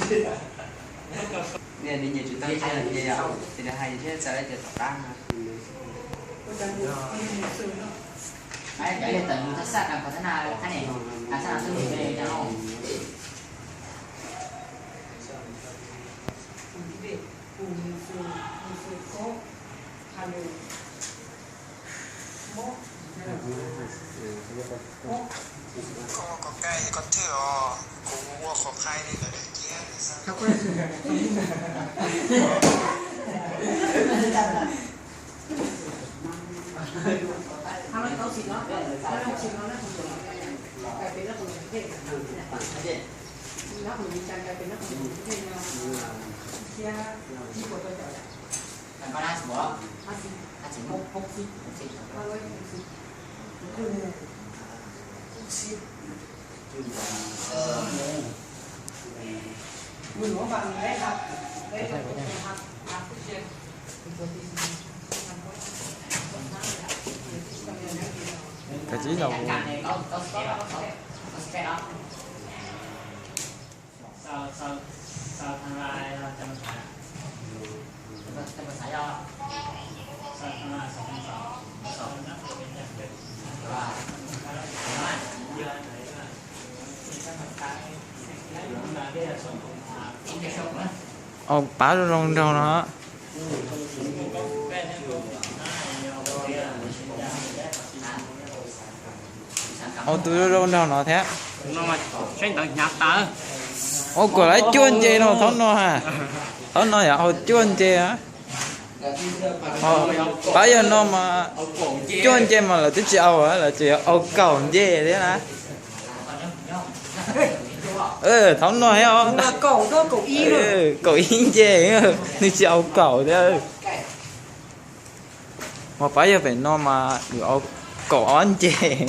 Nws nyiam tsum tau ntsia yom, ces nws hais thiab txawm tias tom qab no. Yog tawm mus txog xaj kas pas thab na, thab ne, kas xaj no twb mus pe cas no. Koj ua qhov kaj koj thwj os, kuv ua qhov qhaib li lawm tiag. Kav tsij los. Au, pab zoo zoo nraug no. Au, tus zoo zoo nraug no thiab. Au, kom lawv cuaj nce no, thaum no ha. Thaum no yog au cuaj nce. Pab yog no mas cuaj nce mas lawv twb tsis au, lawv tseem yuav au kaum nce thiab na. Thaum no thiab, kaum ib nce, nws tsis au kaum thiab. Mas pab yog pem no mas nws au kaum ob nce.